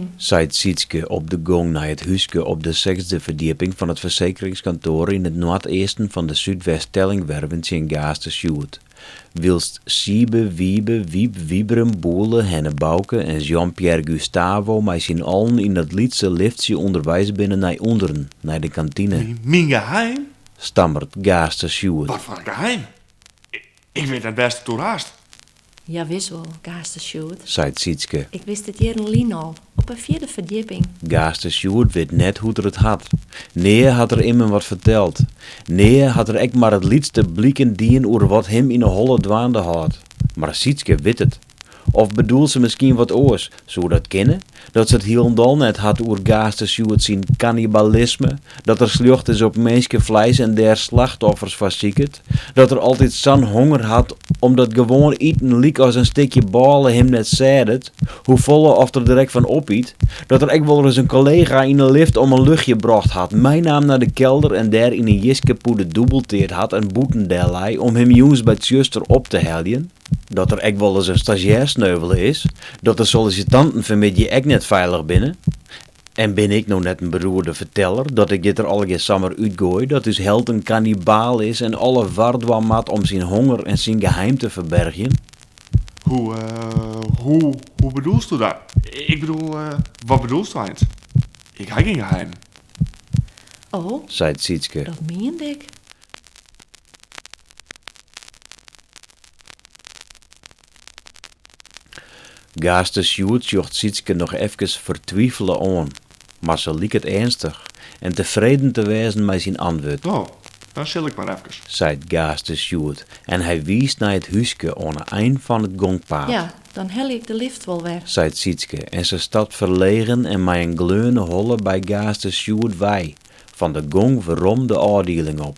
geheim. Seit Sytske op de gong nei it húske op de sechsde ferdjipping fan it fersekeringskantoar yn it noardeasten fan de Súdwest-Stellingwerven tsjin Gaaster Sjoerd. Wylst Siebe, Wiebe, Wyb, Wybren, Boele, Henne Bouke en Jean-Pierre Gustavo mei syn allen yn dat lytse liftsje ûnderweis binne nei ûnderen, nei de kantine. Myn geheim? Stammert Gaaster Sjoerd. Wat foar geheim? Ik wit net wêr'tst it oer hast. Jawis wol, Gaaster Sjoerd. Seit Sytske. Ik wist it jierren lyn al, op 'e fjirde ferdjipping. Gaaster Sjoerd wit net hoe't er it hat. Nea hat er immen wat ferteld. Nea hat er ek mar it lytste bliken dien oer wat him yn 'e holle dwaande hâldt. Mar Sytske wit it. Of bedoelt se miskien wat oars? Soe dat kinne? Dat se it hielendal net hat oer Gaaster Sjoerd syn kannibalisme? Dat er sljocht is op minskefleis en dêr slachtoffers foar siket? Dat er altyd sa'n honger hat omdat gewoan iten lykas in stikje bôle him net sêdet, hoefolle oft er der ek fan opyt? Dat er ek wolris in kollega yn 'e lift om in luchtje brocht hat, meinaam nei de kelder en dêr yn in jiskepûde dûbelteard hat en bûten dellei om him jûns by tsjuster op te heljen? Dat er ek wolris in stazjêr sneuvele is? Dat de sollisitanten fanmiddei ek net feilich binne? En bin ik no net in beroerde ferteller dat ik dit der allegear samar útgoai, dat ús held in kannibaal is en alle war dwaan moat om syn honger en syn geheim te ferbergjen? Hoe, hoe, hoe bedoelsto dat? Ik bedoel, wat bedoelsto eins? Ik ha gjin geheim. Oh, Seit Sytske. dat miende ik. Gaaster Sjoerd sjocht Sytske noch efkes fertwifele oan, mar se liket earnstich en tefreden te wêzen mei syn antwurd. Oh, dan sil ik mar efkes. Seit Gaaster Sjoerd en hy wiist nei it húske oan 'e ein fan it gongpaad. Ja, dan helje ik de lift wol wer. Seit Sytske en se stapt ferlegen en mei in gleone holle by Gaaster Sjoerd wei, fan de gong werom de ôfdieling op.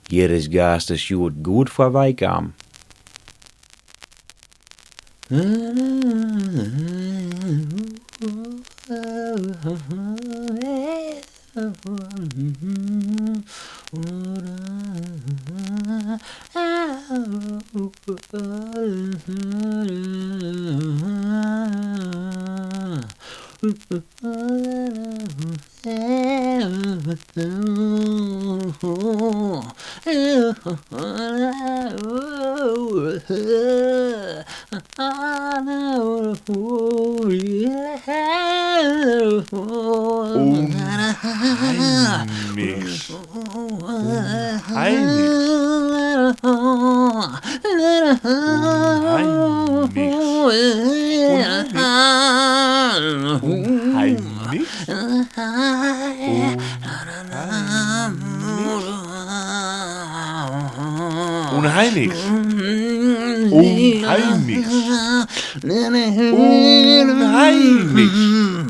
Hjir is Gaaster Sjoerd goed foar weikaam. Unheimichs. Unheimichs. Unheimichs. Unheimichs. Unheimichs. Unheimichs. Unheimichs.